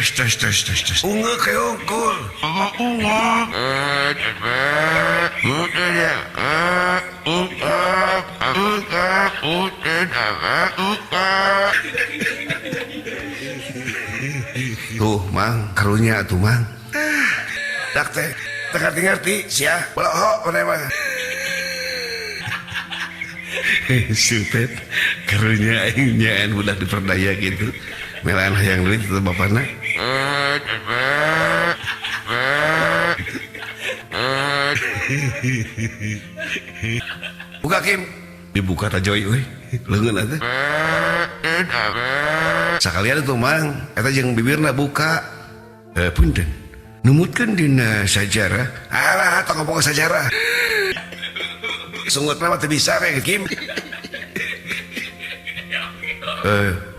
Tes tes tes tes tes. Ungeuk keungkul. Tuh mang karunya atuh mang. Dak teh teu ngarti-ngarti sia boloho maneh mah. Sutet karunya aing nyaan budak diperdaya gitu. Melaan hayang duit teh bapana. Buka Kim. Dibuka ta Joy euy. Leungeun atuh. Sakalian tuh mang eta jeung bibirna buka. Punten. Numutkeun dina sajarah. Alah tong ngomong sajarah. Sungutna mah teu bisa we Kim.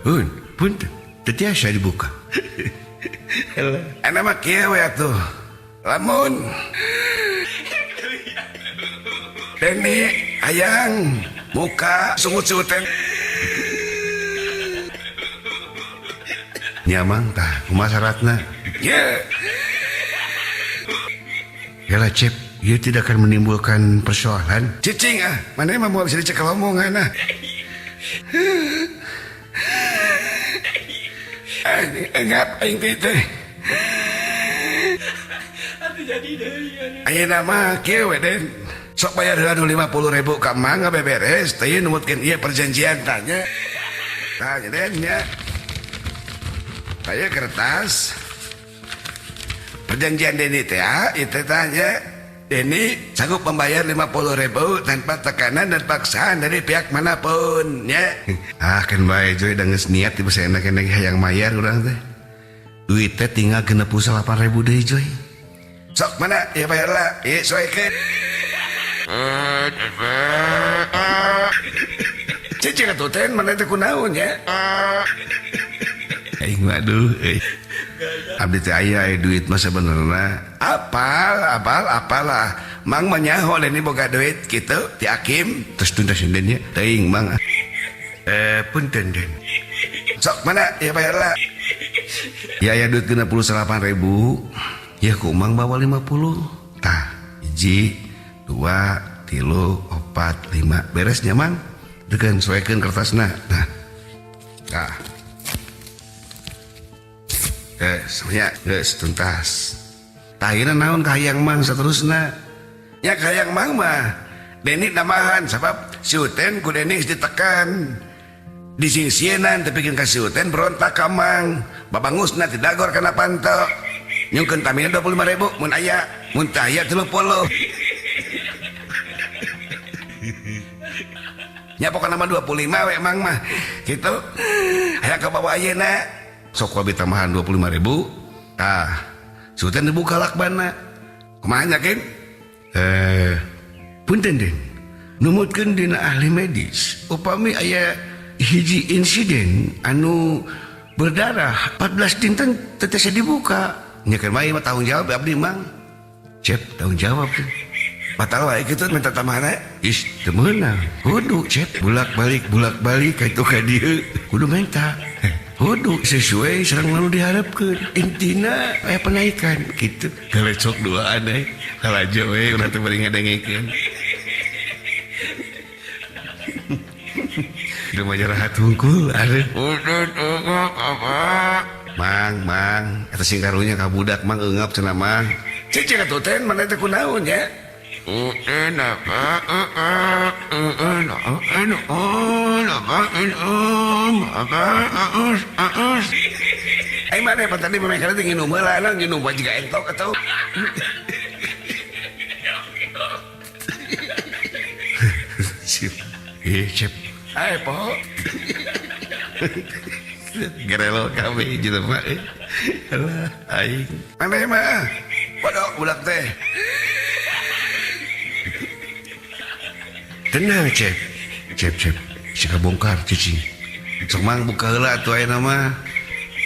Hun, punten. Teu tiasa dibuka. Enak mah kieu we atuh. Lamun Deni hayang muka sungut-sungutan nya mang tah kumaha syaratna? Ye. Yalah Cep, ieu tidak akan menimbulkan persoalan. Cicing ah, maneh mah moal bisa dicekel omongan ah. Engap aing teh teh. Ayeuna mah kieu we Den. Sok bayar heula nu 50.000 ka Mang ngabeberes teh numutkeun ieu perjanjian tah nya. Tah nya Den nya. Aya kertas. Perjanjian Deni teh ieu teh tah nya. Deni sanggup membayar 50.000 tanpa tekanan dan paksaan dari pihak manapun nya. Ah kan bae Joy da geus niat tiba saena keneh hayang mayar urang teh. Duit teh tinggal 68.000 deui Joy. Sok mana ieu bayar lah, ieu soekeun. Cicing atuh teh mana teh kunaon nya. Aing mah aduh euy. Abdi teh aya duit mah sabenerna. Apal, apal, apalah. Mang mah nyaho Deni boga duit kitu ti Akim. Terus tuntas Den nya. Teuing Mang. Punten Den. Sok mana ieu bayar lah. Ya aya duit 68.000. Ya ku Mang bawa 50. Tah, 1, 2, 3, 4, 5. Beres nya Mang. Dekeun soekeun kertasna. Nah. Tah. Semuanya geus tuntas. Tah ayeuna naon kahayang Mang saterusna? Nya kahayang Mang mah Deni nambahan sabab si Uten ku Deni geus ditekan. Disingsieunan teu pikeun ka si Uten berontak ka Mang. Babangusna ti dagor kana panto. Nyungkeun tamina 25.000 mun aya, mun teu aya 30. Nya pokona mah 25 we Mang mah. Kitu. Hayang kabawa ayeuna. Sok abi tambahan 25.000. Tah, si Uten dibuka lakbanna. Kumaha nya Kim? Punten Den. Numutkeun dina ahli medis, upami aya hiji insiden anu berdarah 14 dinten teu tiasa dibuka. Nya keur mah ieu mah tanggung jawab abdi Mang. Cep, tanggung jawab teh. Batal wae kitu minta tambahanna. Ih, teu meunang. Kudu Cep, bulak-balik bulak-balik ka itu ka dieu. Kudu minta. Kudu sesuai sareng nu diharapkeun. Intina aya penaikan kitu. Galecok duaan euy. Lalajo we urang teh bari ngadengekeun. Hidup mah jarahat hungkul aduh. Mang, mang, eta sing karunya ka budak mang eungap cenah mang. Cicing atuh teh maneh teh kunaon nya? Aing maneh pan tadi memeh kana teh nginum heula nginum bae jiga entok atuh. Sip. Ih, Cep. Ae poho. Gerelo kabeh jelema euy. Alah aing. Maneh mah bodoh budak teh. Tenang Cep. Cep Cep. Si kabongkar cicing. Sok mang buka heula atuh ayeuna mah.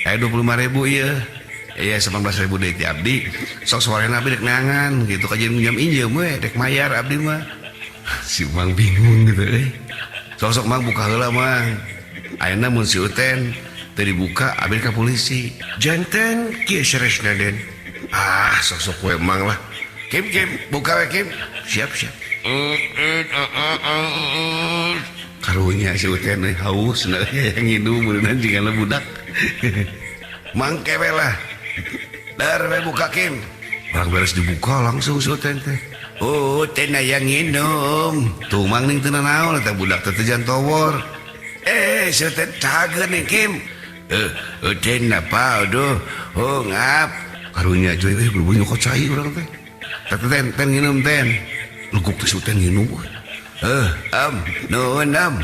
Aya 25.000 ieu. Iya 18.000 deui ti abdi. Sok sorena abdi rek neangan kitu kajeun jam injem we rek mayar abdi mah. Si Mang bingung gitu euy. Sok sok mang buka heula mang. Ayeuna mun si Uten Teu dibuka abdi ka polisi. Janten kieu seresna Den. Ah, sok-sok we Mang lah. Kim Kim, buka we Kim. Siap siap. Karunya si Uten euy haus na yang nginum meureunna jigana budak. Mangke we lah. Dar we buka Kim. Orang beres dibuka langsung si Uten teh. Oh, Uten aya nginum. Tuh mang ning teu nanaon eta budak teh teu jantowor. Eh, si Uten cageun ning Kim. Uten apa aduh. Oh, ngap. Karunya joy euy berbunyi nyokot cai urang teh. Teh ten ten nginum ten. Leguk teh si Uten nginum. Am, nuhun am.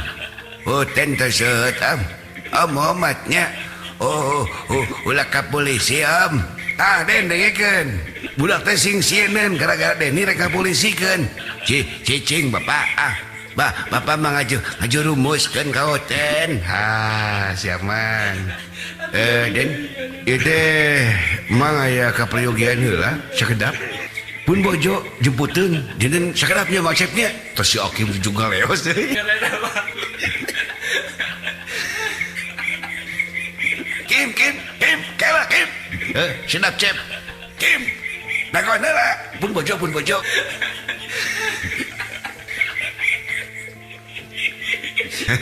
Oh, ten teh seut am. Am omatnya. Oh, oh, ulah ka polisi am. Tah Den dengekeun. Budak teh sing sieun gara-gara Deni rek ka polisikeun. Cicing bapak ah. Bah, bapak mah ngajurumuskeun ka Uten. Ha, siap mang. Den, ieu teh mang aya kaprayogian heula sakedap. Pun bojo jemputeun dinten sakedapnya Mang Cepnya. Terus si Okim juga leos deui. Kim, Kim, Kim, kela Kim. Sedap Cep. Kim. Dagoan heula. Pun bojo, pun bojo.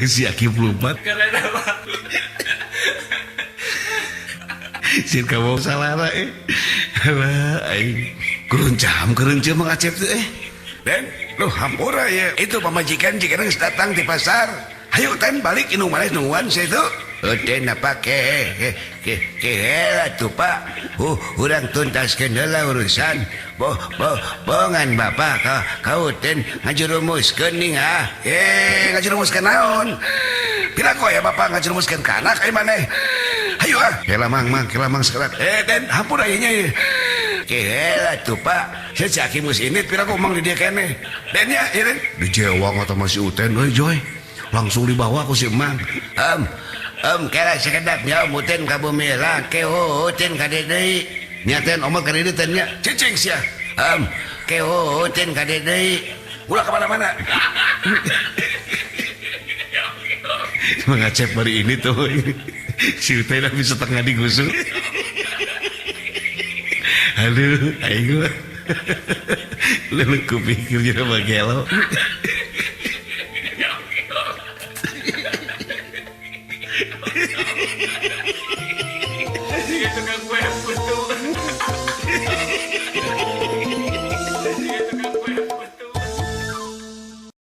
Si Akim lompat. Sieun kamu salah eh. Alah aing. Kerencam, kerencam Mang Acep teh eh. Den, lu hampura ya. Itu pamajikan jika geus datang di pasar. Hayu ten balik inung maneh nungguan saya itu. Den apa ke ke ke heula tuh Pak. Urang tuntaskeun heula urusan. Boh boh bongan bapak ka kau ten ngajurumuskeun ning ah. Ngajurumuskeun naon? Pira ko ya bapak ngajurumuskeun ka anak ai maneh. Hayu ah. Kela mang mang kela mang sekerat. Den hampura ieu nya. Kela tuh Pak. Saya caki mus ini pira ko mang di dia keneh. Den nya ieu den. Dijewang atau masih Uten euy Joy. Langsung dibawa ku si Emang. Om kela sakedapnya Om Uten ka bumi lah ke Uten ka dieu deui. Nya ten omat ka dieu ten nya. Cicing sia. Om ke Uten ka dieu deui. Ulah ka mana-mana. Mang Acep bari ini tuh. Si Uten habis setengah digusur. Aduh, aing mah. Lalu kupikir jadi bagelo.